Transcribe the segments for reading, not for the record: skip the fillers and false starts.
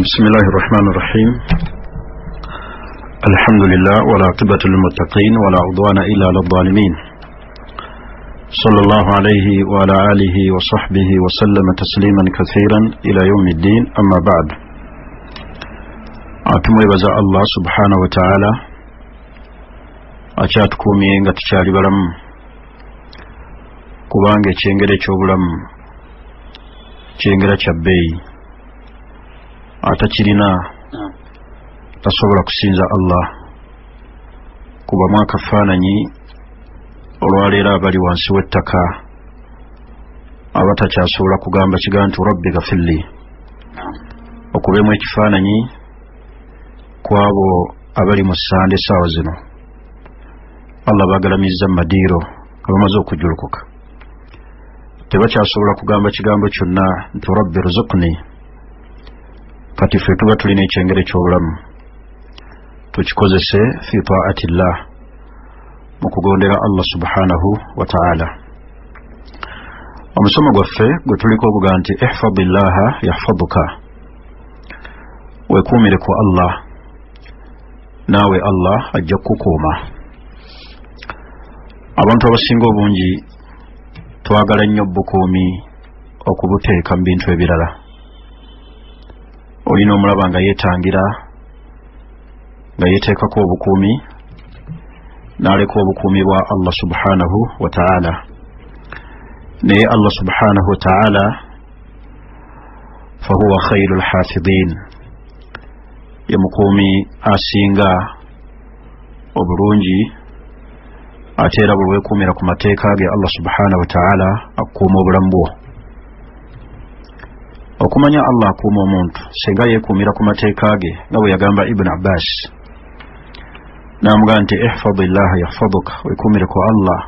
بسم الله الرحمن الرحيم. الحمد لله والعاقبة للمتقين ولا عدوان إلا على الظالمين. صلى الله عليه وعلى آله وصحبه وسلم تسليما كثيرا إلى يوم الدين. أما بعد، tumwebaza Allah subhanahu wa ta'ala akyatukuumye nga tukyali balamu, kubanga ekyengera eky'obulamu kyengera kya bbeeyi, atakirina tasobola kusinza Allah. Kubamu akafaananyi olwaleero abali wansi w'ettaka abatakyasobola kugamba kigaa nti rabbi gafirli, okubemu ekifaananyi kwabo abali mu ssande essaawa zino Allah bagalamizza mu madiiro nga bamaze okujjulukuka, tebakyasobola kugamba kigambo kyonna nti rabbi ruzukni. Kati ffe tuba tulina ekyengera eky'obulamu, tukikozese fi taatillah, mu kugondera Allah subhanahu wa ta'ala. Omusomo gwaffe gwe tuliko oguga nti ihfadillaha yahfaduka, weekuumire ku Allah naawe Allah ajja kukukuuma. Abantu abasinga obungi twagala nnyo obukuumi okubuteeka mu bintu ebirala. Olina omulaba nga yeetangira, nga yeeteekako obukuumi, n'aleka obukuumi bwa Allah subhanahu wa ta'ala. Naye Allah subhanahu wa ta'ala fahuwa khairu lhafidhin, ye mukuumi asinga obulungi, ate era buli weekuumira ku mateeka ge Allah subhanahu wa ta'ala akukuuma obulamu bwo. Okumanya Allah akuuma omuntu singa yeekuumira ku mateeka ge, nga bwe yagamba Ibn Abbas n'amugamba nti ihfadillaha yahfaduka, weekuumire ku Allah,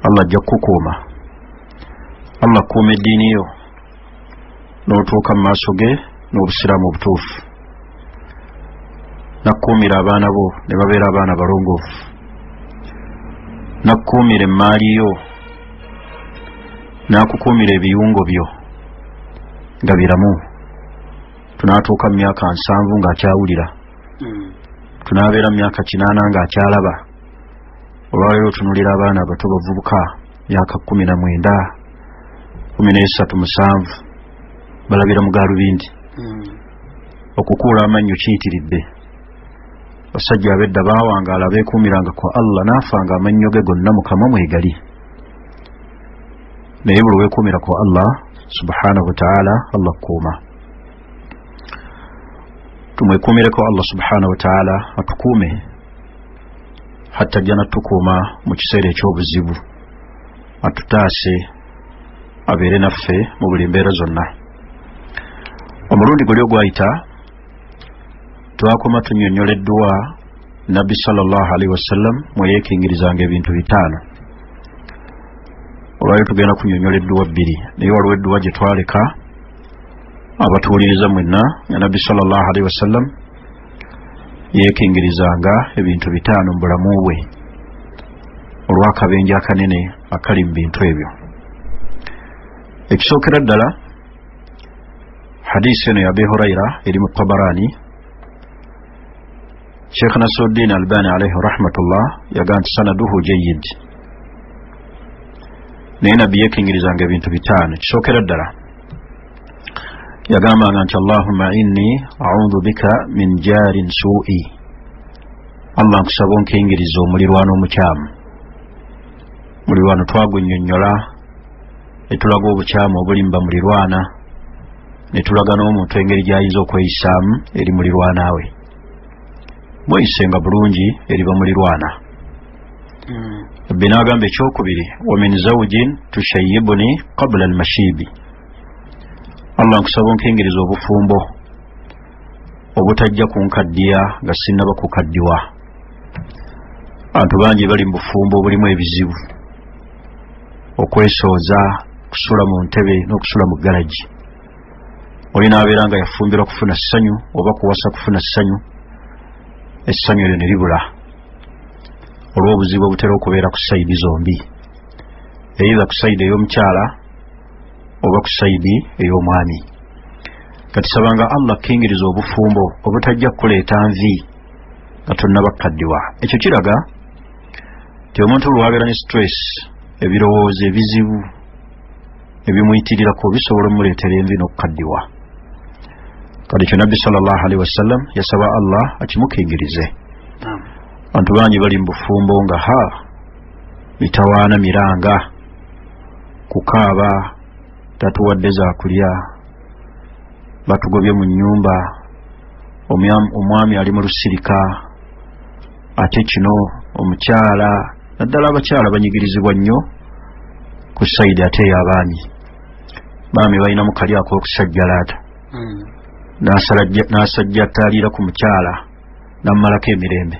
Allah ajja kukukuuma. Allah akuuma eddiini yo n'otuuka mu maaso ge n'obusiraamu obutuufu, n'akukuumira abaana bo ne babeera abaana balongoofu, n'akukuumira emmaali yo, n'akukuumira ebiyungo byo nga biramu. Tunaatuuka mu myaka 70 ng'akyawulira, tunaabeera mu myaka 80 ng'akyalaba. Olwaleero otunuulira abaana abato bavubuka myaka 19, 13, 7 balabira mu gaalubindi. Okukuula amannyo kiyitiridde. Basajja ab'edda baawangaala beekuumiranga ku Allah, n'afanga amannyo ge gonna mu kamwa mwegali. Naye buli weekuumira ku Allah subhanahu wa ta'ala, Allah kukuuma. Tumwekuumireko Allah subhanahu wa ta'ala atukuume, hatta ajja natukuuma mu kiseera eky'obuzibu, atutaase, abeere naffe mu buli mbeera zonna. Omulundi guli ogwayita twakoma tunnyonnyola edduwa Nabbi sallallahu alaihi wasallam mwe yeekingirizanga ebintu 5. Olwaleero tugenda kunnyonnyola edduwa 2, naye waliwo edduwa gye twaleka abatuwuliriza mwenna nga Nabbi sallallahu alaihi wasallam yeekingirizanga ebintu 5 mu bulamu bwe olw'akabenje akanene akali mu bintu ebyo. Ekisookera ddala, hadisi eno ya Abi Huraira eri mu Tabarani. Sheikh Nasruddin Albani alayhi rahmatullah yagamba nti sanaduhu jayyid. Naye Nabbi yeekingirizanga ebintu 5. Ekisookera ddala yagambanga nti Allahumma inni a'udhu bika min jarin su'i, Allah nkusaba onkingirize omulirwano omukyamu. Mulirwano twagunnyonnyola ne tulaga obukyamu obuli mu bamulirwana, ne tulaga n'omuntu engeri gy'ayinza okweyisaamu eri mulirwana we. Mweyisenga bulungi eri bamulirwana. Nabbi n'agamba ekyokubiri, wa min zawjin tushayyibuni qabla almashibi, Allah nkusaba onkingirize obufumbo obutajja kunkaddiya nga sinnaba kukaddiwa. Abantu bangi bali mu bufumbo obulimu ebizibu, okwesooza, kusula mu ntebe n'okusula mu garagi. Oli n'abeera nga yafumbirwa kufuna ssanyu oba kuwasa kufuna ssanyu, essanyu eryo ne libula olw'obuzibu obutera okubeera ku sayidi zombi, either ku sayidi ey'omukyala oba ku sayidi ey'omwami. Kati sabanga Allah kingiriza obufumbo obutajja kuleeta nvi nga tonnabakaddiwa. Ekyo kiraga nti omuntu lwabeera ne stress, ebirowoozo ebizibu ebimuyitirirako bisobola omuleetera envi n'okukaddiwa. Kati ekyo Nabbi sallallahu alaihi wasallam yasaba Allah akimukingirize. Abantu bangi bali mu bufumbo nga ha mitawaana miranga, kukaaba, tatuwadde za kulya, batugobye mu nnyumba, omwami ali mu lusirika, ate kino omukyala, naddala abakyala banyigirizibwa nnyo ku sayidi ate ey'abaami. Baami balinamu kali ak'okusajjalaata, n'asajja attaalira ku mukyala n'ammalako emirembe,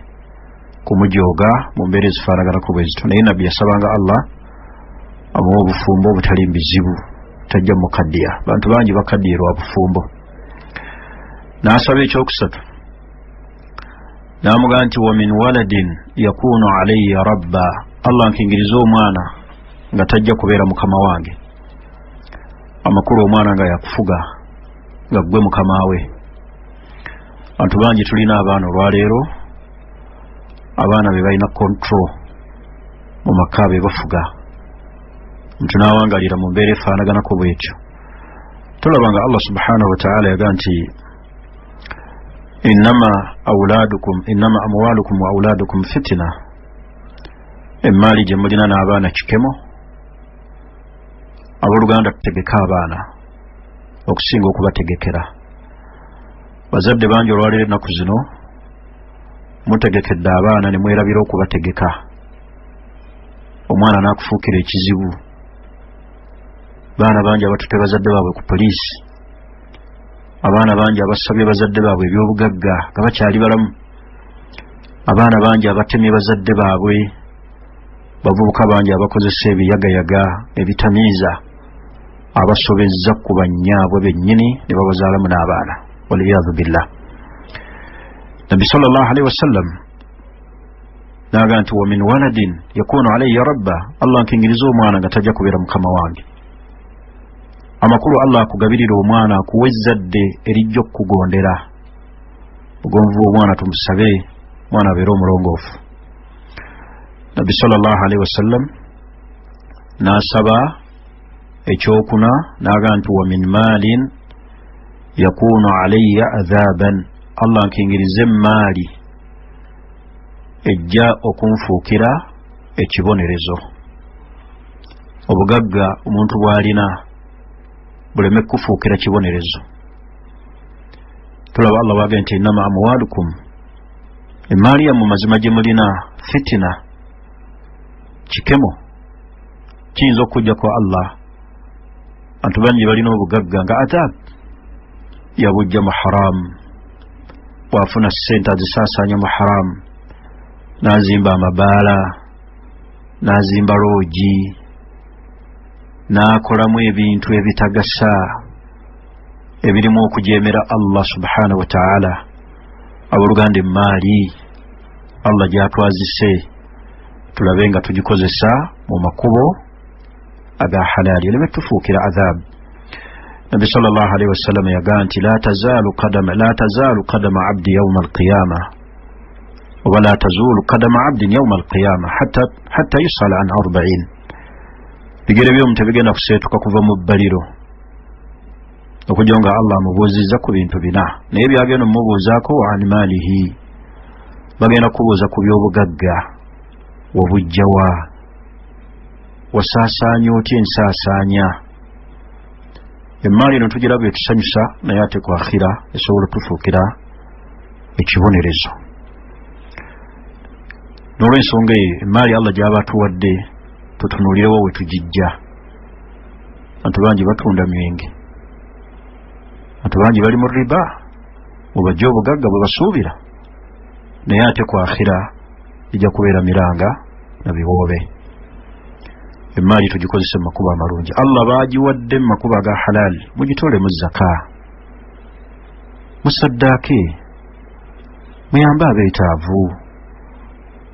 kumujooga mu mbeera ezifaanaganako bwe zityo. Naye Nabbi yasabanga Allah amuwa obufumbo obutali bizibu, tajja mukaddiya. Bantu bangi bakaddiye lwa bufumbo. N'asaba ekyokusatu n'amugamba nti wa min waladin yakunu alayya rabba, Allah nkingirize omwana nga tajja kubeera mukama wange. Amakulu omwana nga yakufuga, nga ggwe mukama we. Bantu bangi tulina abaana olwaleero, abaana be balina control mu maka, be bafuga. Omuntu n'awangalira mu mbeera efaanaganako bwetyo. Tulaba nga Allah subhanahu wataala yaga nti innama auladukum, innama amwalukum wa auladukum fitina, emaali gye mulina n'abaana kikemo. Abooluganda, tutegeke abaana okusinga okubategekera. Bazadde bangi olwaleero ennaku zino mutegekedde abaana ne mwerabira okubategeka. Omwana n'akufuukira ekizibu. Baana bangi abatutte bazadde baabwe ku poliisi, abaana bangi abasabye bazadde baabwe ebyobugagga nga bakyali balamu, abaana bangi abatemye bazadde baabwe, bavubuka bangi abakozesa ebiyagayaga ebitamiiza, abasobezza ku bannyaabwe bennyini ne babazaalamu n'abaana, waliyadhu billah. Nabbi sallallahu alaihi wasallam naga nti wa min waladin yakunu alayya rabba, Allah nkingiriza omwana nga tajja kubeera mukama wange. Amakulu Allah akugabirira omwana, akuwa ezzadde erijja okukugondera. Bugonvu bw'omwana tumusabe omwana abeere omulongoofu. Nabbi sallallahu alaihi wasallam n'asaba ekyokuna n'aga nti wa min maalin yakunu alayya adhaban, Allah nkingirize emaali ejja okunfuukira ekibonerezo. Obugagga omuntu bw'alina buleme kufuukira kibonerezo. Tulaba Allah bwagamba nti innama amwalukum, emaali yammwe mazima gye mulina fitina, kikemo kiyinza okujja kwa Allah. Bantu bangi balina obugagga nga adhab yabujja mu haramu, bw'afuna ssente azisaasaanya mu haramu, n'azimba amabaala, n'azimba loogi, n'akolamu ebintu ebitagasa ebirimu okujeemera Allah subhanahu wa ta'ala. Abooluganda, emaali Allah gy'atwazise tulabe nga tugikozesa mu makubo aga halaali, oleme tufuukira adhab. Nabbi sallallahu alaihi wasallam yagaa nti la tazaalu qadama abdi yauma alqiyama, oba la tazuulu qadama abdin yauma alqiyama hatta yusala an 40. Bigere by'omuntu tebigenda kuseetuka kuva mu bbaliro okujja nga Allah amubuuzizza ku bintu bina. Naye byagenda omumubuuzaako wa an maalihi, bagenda kubuuza ku by'obugagga, wabujjawa, wasaasaanya otya ensaasaanya. Emaali eno tugiraba etusanyusa, naye ate ku akhira esobola otufuukira ekibonerezo. N'olwensonga eyo emaali Allah gy'aba atuwadde tutunuulirewo we tugijja. Bantu bangi batunda mwenge, bantu bangi bali mu riba, mubajja obugagga bwe basuubira, naye ate ku akhira ejja kubeera miranga na biwoobe. Emaali tugikozese mu makubo amalungi. Allah baagiwadde mu makubo aga halal, mugitoolemu zaka, musaddaake, muyambe abeetaavu,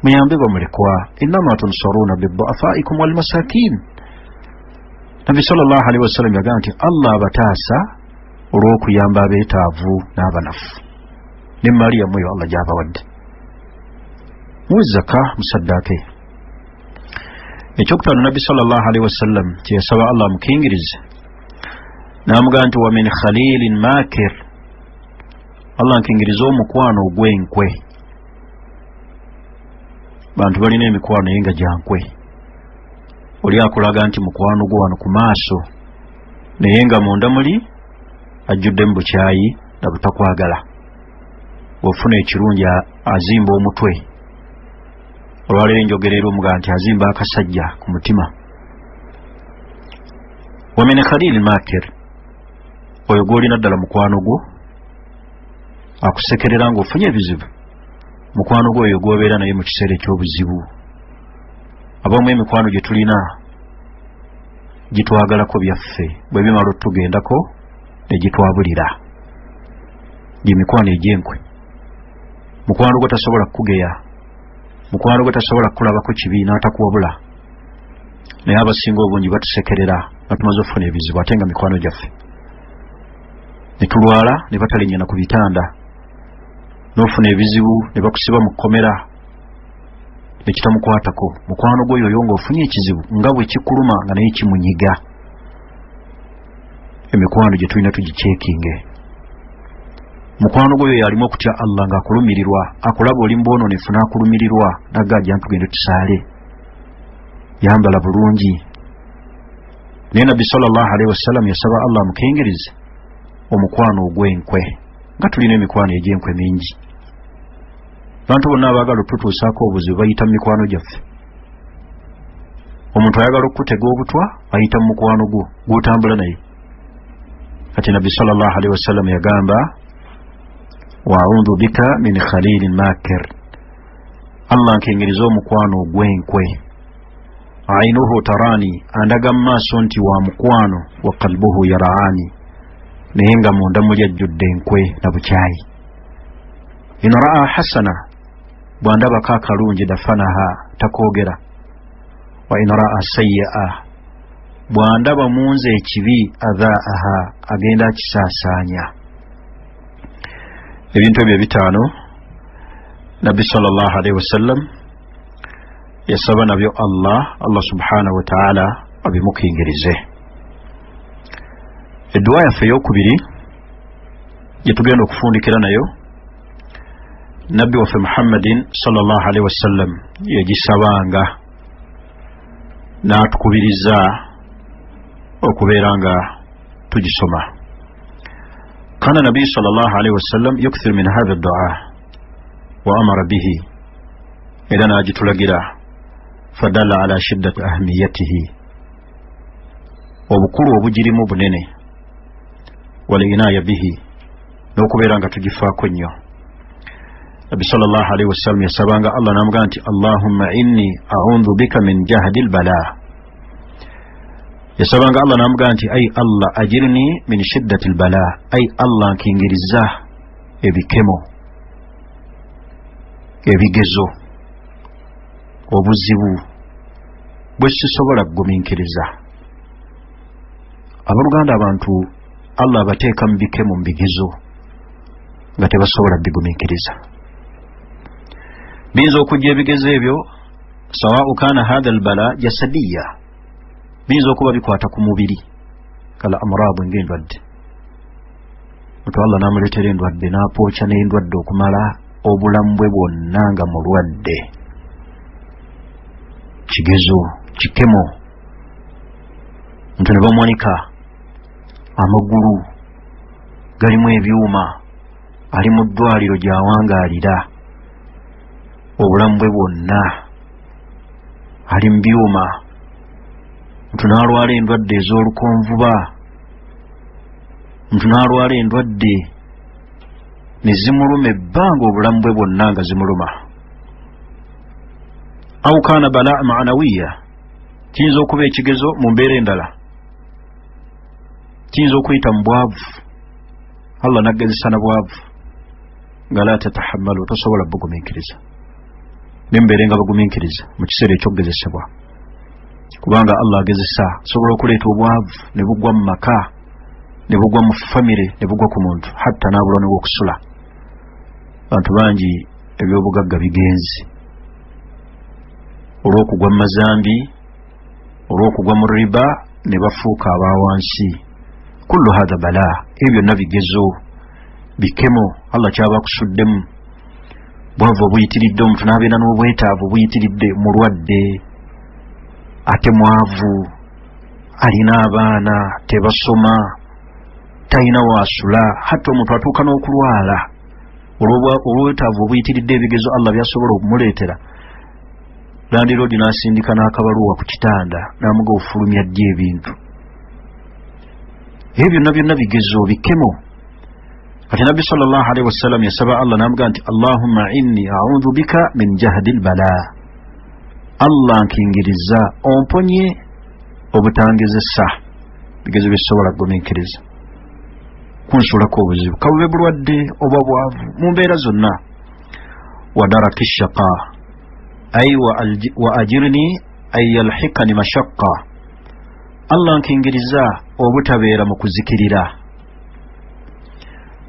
muyambe bamulekwa. Innama tunsaruuna biduafaikum walmasakin. Nabbi sallallahu alaihi wasallam yagamba nti Allah abataasa olw'okuyamba abeetaavu n'abanafu n'emmaali yammwe eyo Allah gy'abawadde. Muwe zaka, musaddaake. Ekyokutaano, Nabbi sallallahu alaihi wasallam kyeyasaba Allah amukingirize, n'amugamba nti wa min khalilin makir, Allah nkingirize omukwano ogw'enkwe. Bantu balina emikwano naye nga gyankwe. Oli akulaga nti mukwano gwo wano ku maaso, naye nga munda muli ajjuddemu bukyayi na butakwagala. Bw'ofuna ekirungi azimba omutwe. Olwaleero enjogera era omugaa nti azimba akasajja ku mutima. Wa min khalil makir, oyo gw'olina ddala mukwano gwo akusekerera ng'ofunye ebizibu, mukwano gwo oyo gw'obeera naye mu kiseera eky'obuzibu. Abamu emikwano gye tulina gitwagalako byaffe, bwe bimala otugendako ne gitwabulira. Gyemikwano egy'enkwe. Mukwano gwo tasobola kukugeya, mukwano gwo tasobola kukulabako kibi n'atakuwabula, naye abasinga obungi batusekerera nga tumaze okufuna ebizibu, ate nga mikwano gyaffe. Ne tulwala ne batalinnyana ku bitanda, n'ofuna ebizibu ne bakusiba mu kkomera ne kitamukwatako. Mukwano gwo yoyo ng'ofunye ekizibu nga bwe kikuluma nga naye kimunyiga. Emikwano gye tulina tugicekinge. Mukwano gwo yoyo alimu okutya Allah ng'akulumirirwa, akulaba oli mbwononefu n'akulumirirwa, naga ajja ntugende tusaale, yambala bulungi. Naye Nabbi sallallahu alaihi wasallam yasaba Allah amukingirize omukwano ogw'enkwe. Nga tulina emikwano egy'enkwe mingi. Bantu bonna abaagala otutuusaako obuzibu bayita mu mikwano gyaffe. Omuntu ayagala okukutega obutwa ayita mu mukwano gwo gw'otambula naye. Kati Nabbi sallallahu alaihi wasallam yagamba wa a'udhu bika min khalilin makir, Allah nkingirize omukwano ogw'enkwe. Ainuhu tarani, andaga mu maaso nti wa mukwano, wa qalbuhu yaraani, naye nga munda muli ajjudde enkwe na bukyayi. In raa hasana, bw'andabako akalungi dafanaha, takoogera. Wa in raa sayyi'a, bw'andaba mu nze ekibi adhaaha, agenda akisaasaanya. Ebintu ebyo ebitaano Nabbi sallallahu alaihi wasallam yasaba nabyo Allah, Allah subhanahu wa ta'ala abimukingirize. Edduwa yaffe eyokubiri gye tugenda okufundikira nayo, Nabbi waffe Muhammadin sallallahu alaihi wasallam yagisabanga n'atukubiriza okubeera nga tugisoma. Kana nabiyu sallallahu alaihi wasallam yukthir min hadha ddua wa amara bihi, era n'agitulagira. Fadalla ala shiddati ahamiyatihi, obukulu obugirimu bunene, wal inaya bihi, n'okubeera nga tugifaako nnyo. Nabbi sallallahu alaihi wasallam yasabanga Allah n'amugamba nti Allahumma inni a'udhu bika min jahdi lbala. Yasabanga Allah n'amugamba nti ai Allah ajirni min shiddati lbala, ai Allah nkingiriza ebikemo, ebigezo, obuzibu bwe sisobola kugumiikiriza. Abooluganda, abantu Allah abateeka mu bikemo, mu bigezo nga tebasobola bigumiikiriza. Biyinza okujja ebigezo ebyo sawau kana hatha albala jasadiya, biyinza okuba bikwata ku mubiri, kala amradu, ng'endwadde. Omuntu Allah n'amuleetera endwadde n'apookya n'endwadde okumala obulamu bwe bwonna nga mulwadde. Kigezo, kikemo. Omuntu ne bamuwanika amagulu galimu ebyuma, ali mu ddwaliro gy'awangaalira obulamu bwe bwonna, ali mu byuma. Omuntu n'alwala endwadde ez'olukonvuba, omuntu n'alwala endwadde ne zimuluma ebbanga obulamu bwe bwonna nga zimuluma. Au kana balaa manawiya, kiyinza okuba ekigezo mu mbeera endala, kiyinza okuyita mu bwavu, Allah n'aggezesa na bwavu nga la tatahammalu, tosobola bugumiikiriza. Ne mubeere nga bagumiikiriza mu kiseera eky'okugezesebwa, kubanga Allah agezesa, asobola okuleeta obwavu ne bugwa mu maka. Ne bugwa mu famire, ne bugwa ku muntu, hatta n'abulwa n'okusula. Abantu bangi ebyobugagga bigenzi olw'okugwa mu mazambi, olw'okugwa mu riba, ne bafuuka abawansi. Kullu hatha bala, ebyo byonna bigezo, bikemo Allah kyaba akusuddemu. Bwavu obuyitiridde, omuntu n'abeera n'obwetaavu buyitiridde, mulwadde ate mwavu, alina abaana tebasoma, talina waasula, hatta omuntu atuuka n'okulwala olw'obwetaavu obuyitiridde, ebigezo Allah byasobola okumuleetera. Landiroodi n'asindika n'akabaluwa ku kitanda n'amuga ofulumya ddi ebintu ebyo byonna, byonna bigezo, bikemo. Kati Nabbi sallallahu alaihi wasallam yasaba Allah n'amuga nti allahumma inni audhu bika min jahdi lbala, Allah nkingiriza omponye obutangezesa bigezo byesobola kugumiikiriza kunsuulako obuzibu, kabube bulwadde oba bwavu, mu mbeera zonna. Wadaraki shaqa ay wa ajirni an yalhikani mashaqqa, Allah nkingiriza obutabeera mu kuzikirira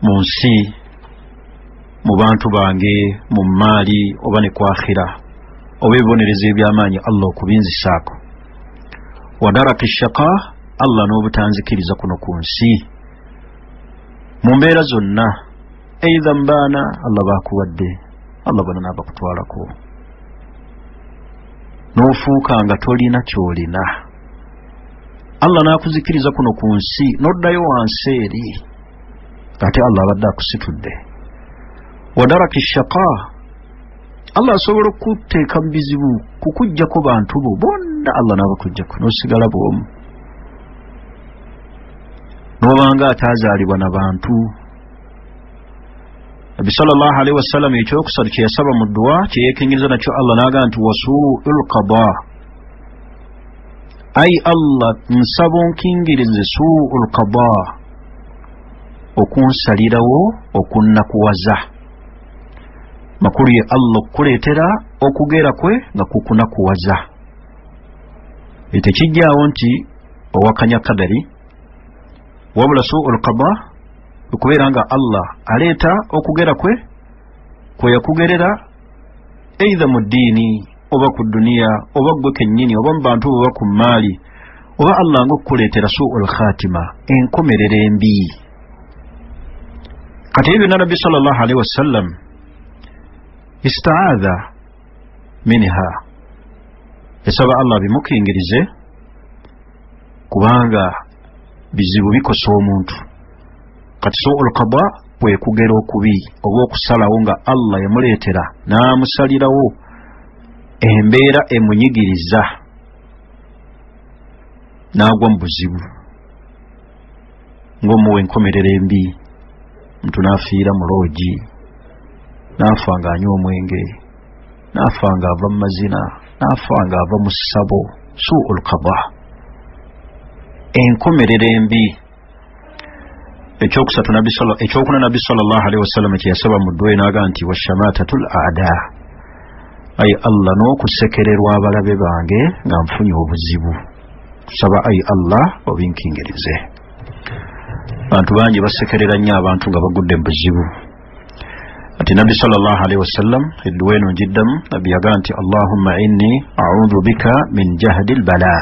mu nsi, mu bantu bange, mu maali oba ne kwakhira, oba ebibonerezo ebyamaanyi Allah okubinzisaako. Wadaraki shaqa, Allah n'obutanzikiriza kuno ku nsi mu mbeera zonna, eitha mubaana Allah bakuwadde, Allah bona n'abakutwalako n'ofuuka nga tolina kyolina, Allah n'akuzikiriza kuno ku nsi n'oddayo wansi eri, ate Allah abadde akusitudde. Wadaraki shaqa, Allah asobola okuteeka mu bizibu kukuggyako bantu bo bonna, Allah n'abakuggyako n'osigala bwomu, n'obanga ataazaalibwa na bantu. Nabbi sallallahu alaihi wasallam ekyokusatu kye yasaba mu dduwa, kye yeekingiriza nakyo Allah, n'agamba nti wasuu lqada, ai Allah nsaba onkingirize suu lqada, okunsalirawo okunnakuwaza. Makulu ye Allah okukuleetera okugera kwe nga kukunakuwaza. Tekijjaawo nti owakanya kadari, wabula suu lqada okubeera nga Allah aleeta okugera kwe kwe yakugerera, eitha mu ddiini oba ku duniya oba ggwe kennyini oba mu bantu oba ku maali, oba Allah nga okukuleetera suu lkhatima, enkomerero embi. Kati ebyo byonna Nabbi sallallahu alaihi wasallam istaadha minha, yasaba Allah bimukingirize kubanga bizibu bikosa omuntu. Kati suu lqada kwe kugera okubi oba okusalawo nga Allah yamuleetera n'amusalirawo embeera emunyigiriza n'agwa mu buzibu, ng'omuwa enkomerero embi, omuntu n'afiira mu loogi, n'afa ng'anywa omwenge, n'afa ng'ava mu mazina, n'afa ng'ava mu ssabo. Suu lqada, enkomerero embi. Ekyokusatu, ekyokuna, Nabbi sallallahu alaihi wasallam kye yasaba mu dduwa n'agamba nti washamatatu l ada, ayi Allah n'okusekererwa abalabe bange nga nfunye obuzibu, kusaba ayi Allah obinkingirize. Bantu bangi basekerera nnyo abantu nga bagudde mu buzibu. Ati Nabbi sallallahu alaihi wasallam edduwa eno ngiddamu, Nabbi yagamba nti allahumma inni audhu bika min jahdi lbala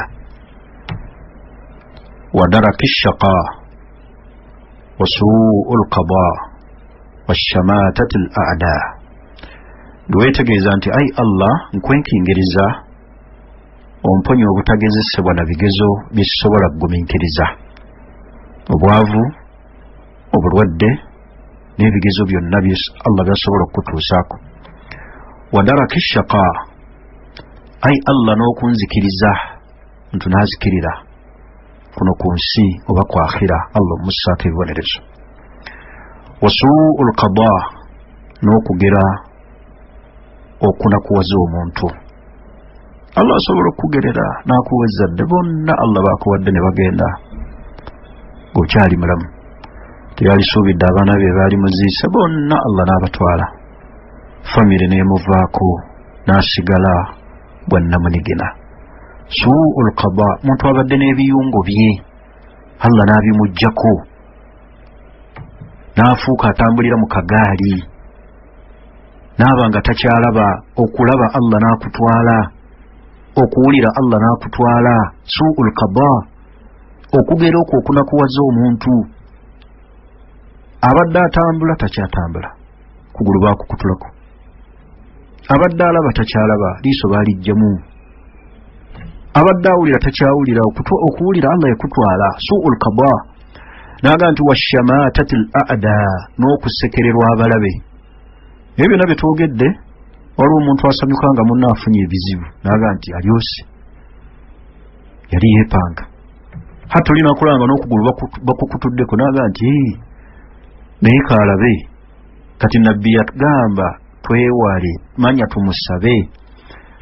wa daraki shaqa wa suu lqada wa shamatati l ada. Ndiweetegeeza nti ai Allah nkwenkingiriza omponya obutagezesebwa na bigezo byekisobola kugumiikiriza, obwavu, obulwadde n'ebigezo byonna Allah byasobola okukutuusaako. Wadaraki shaqa, ai Allah n'okunzikiriza ntu n'azikirira kuno ku nsi oba ku akhira, Allah omussaako ebibonerezo. Wasuu lqada, n'okugera okunakuwaza omuntu, Allah asobola okukugerera n'akuwa ezzadde bonna Allah bakuwadde ne bagenda ng'okyali mulamu, teyalisuubidde abaana be baali muziise bonna Allah n'abatwala, famire n'emuvaako n'asigala bwannamunigina. Suu lqada, muntu abadde n'ebiyungo bye Allah n'abimuggyako. N'afuuka atambulira mu kagaali, n'aba nga takyalaba. Okulaba Allah n'akutwala, okuwulira Allah n'akutwala. Suul qada, okugera okwo okunakuwaza omuntu. Abadde atambula takyatambula, kugulu baakukutulako. Abadde alaba takyalaba, liiso baalijjamu. Abadde awulira takyawulira, okuwulira Allah yakutwala. Suul qada. Naga nti washamatati l ada, n'okusekererwa abalabe. Ebyo byonna byetwogedde, waliwo omuntu asanyuka nga munne afunye ebizibu, naga nti alyose yali yeepanga. Hatta olina okulaba nga n'okugulu bakukutuddeko, naga nti naye kaalabe. Kati Nabbi yagamba twewale, manya tumusabe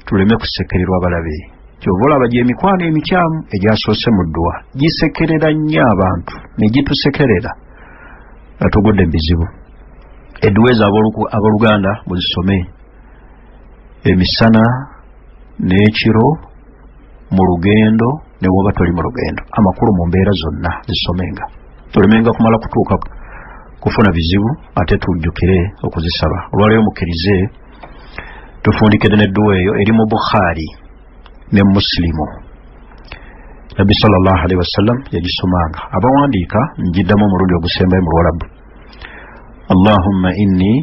tuleme kusekererwa abalabe. Kyova olaba gyemikwano emikyamu egyasoose mu ddwa gisekerera nnyo abantu, ne gitusekerera nga tugudde mu bizibu. Edduwa ezo abooluganda muzisome emisana n'ekiro, mu lugendo ne woba toli mu lugendo, amakulu mu mbeera zonna zisomenga, tulemenga kumala kutuuka kufuna bizibu ate tujjukire okuzisaba. Olwaleero mukkirize tufundikire n'edduwa eyo eri mu Bukhari ne Musilimu. Nabbi sallallahu alaihi wasallam yagisomanga. Abawandiika, njiddamu omulundi ogusembayo mu Luwalabu: Allahumma inni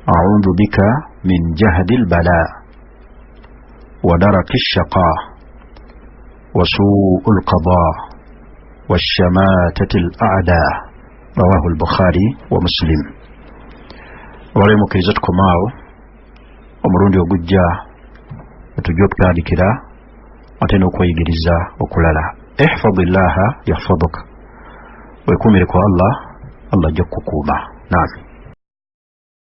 audhu bika min jahdi lbala wa daraki lshaqa wa suu lqada washamatati l ada. Rawahu lbukhari wa Muslim. Olwaleero mukkirize tukomaawo, omulundi ogujja tujja okutandikira ate n'okweyigiriza okulala. Ihfadi llaha yahfaduka, weekuumire ku Allah, Allah ajja kukukuuma. Naam.